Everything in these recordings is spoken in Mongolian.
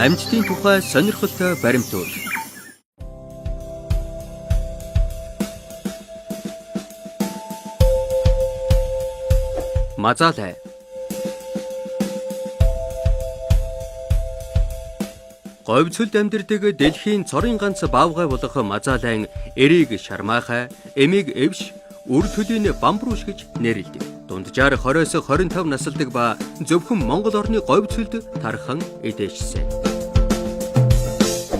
Амьтдын тухай сонирхолтой баримтууд. Мазаалай. Говь цөлд амьдардаг дэлхийн цорын ганц баавгай болох мазаалайн эрийг шармаахай, эмийг эвш, үр төлийн бамбрууш гэж нэрлэдэг. Дунджаар 20-с 25 насалдаг ба зөвхөн Монгол орны говь цөлд тархан эдээшсэн.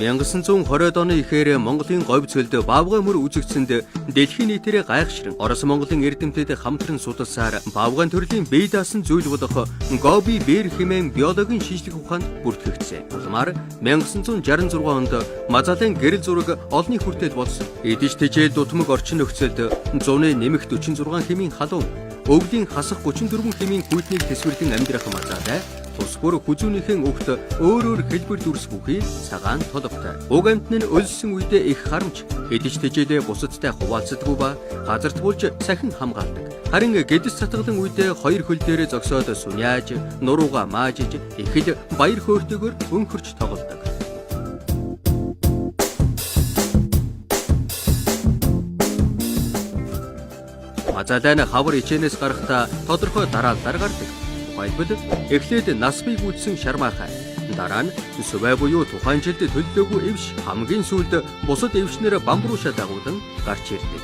1920-ад оны ихээр Монголын говь цөлд баавгай мөр үзэгдсэнд дэлхийн нийтээрээ гайхшран Орос Монголын эрдэмтэд хамтран судалсаар баавгайн төрлийн бие даасан зүйл болох Гоби бэр хэмээн биологийн шинжлэх ухаанд бүртгэгдсэн. Улмаар 1966 онд Мазалын гэрэл зураг олонний хүртэл болсон. Идэж тэжээл дутмаг орчин нөхцөлд зуны нэмэх 46 хэмийн халуун, өвлийн хасах 34 хэмийн хүйтнийг тэсвэрлэн амьдрах мазалай тус бүр хүзүүнийхэн өгт өөр өөр хэлбэр дүрс бүхий цагаан толготой. Уг амьтан нь өлссөн үедээ их харамч, идэж тэжээлээ бусадтай хуваалцдаггүй ба газарт булж сахин хамгаалдаг. Харин гэдэс цатгалан үедээ хоёр хөл дээрээ зогсоод сүньяаж, нурууга маажиж, их л баяр хөөртэйгээр өнхөрч тоглодог. Мазалай нь хавар ичээнээс гарахдаа тодорхой дарааллаар гардаг. Тухайлбал эхлээд нас бий гүйцсэн шармаахай, дараа нь сүвэ буюу тухайн жилд төлөлөөгүй эвш, хамгийн сүүлд бусад эвшнэр бамбруушаа дагуулan гарч ирдэг.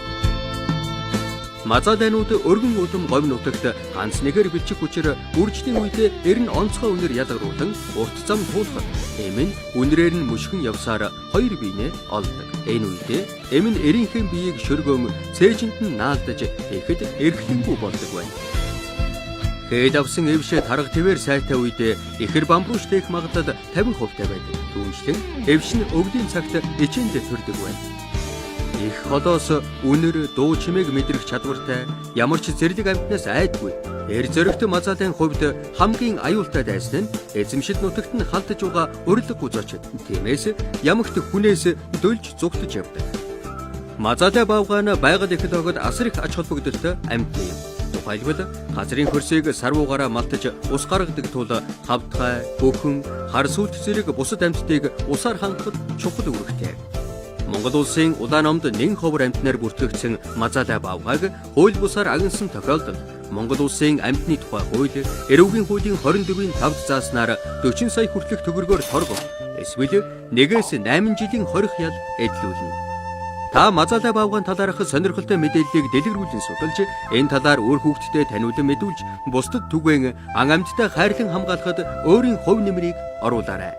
Мазалайнууд өргөн улам говь нутагт ганц нэгээр бэлчих хүчээр үржлийн үедээ эр нь онцгой үнэр ялгаруулан урт зам туулахад эм нь үнрээр нь мөшгөн явсаар хоёр биенээ олдог. Энэ үедээ эм нь эрийнхээ биеийг шөргөөн цээжинд нь наалдаж ихэд эрхлэнгүй болдог байна. Хэл авсан эвшээ тарга твээр сайтай үедээ ихэр бамбрууш тээх магадлал 50% тай байдаг. Түүнчлэн эвш нь өвлийн цагт ичээндээ төрдөг байна. Их холоос үнэр дуу чимээг мэдрэх чадвартай ямар ч зэрлэг амьтнаас айдгүй. Эр зөрөгт мазаалын хувьд хамгийн аюултай дайсан нь эзэмшил нутагт нь халдаж байгаа урилгагүй зочид. Тиймээс ямагт хүнээс дөлж зугтаж явдаг. Мазаалай баавгай нь байгаль экологид асар их ач холбогдолтой амьтан юм. Тухайлбал газрын хөрсийг сарвуугаараа малтаж ус гаргадаг тул хавтгай, бөхөн, хар сүлт зэрэг бусад амьтдыг усаар хангахад чухал үүрэгтэй. Монгол улсын улаан номд нэн ховор амьтнаар бүртгэгдсэн мазаалай баавгайг хууль бусаар агнасан тохиолдолд Монгол улсын амьтны тухай хууль, Эрүүгийн хуулийн 24-ийн 5-д зааснаар 40 сая хүртэлх төгрөгөөр торгох эсвэл 1-ээс 8 жилийн хорих ял эдлүүлнэ. Та мазаалай баавгайн талаарх сонирхолтой мэдээллийг дэлгэрүүлэн судалж, энэ талаар үр хүүхдтэй таниулан мэдүүлж, бусдад түгээн ан амьтдаа хайрлан хамгаалахад өөрийн хувь нэмрийг оруулаарай.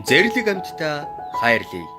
Зэрлэг амьтдаа хайрлая.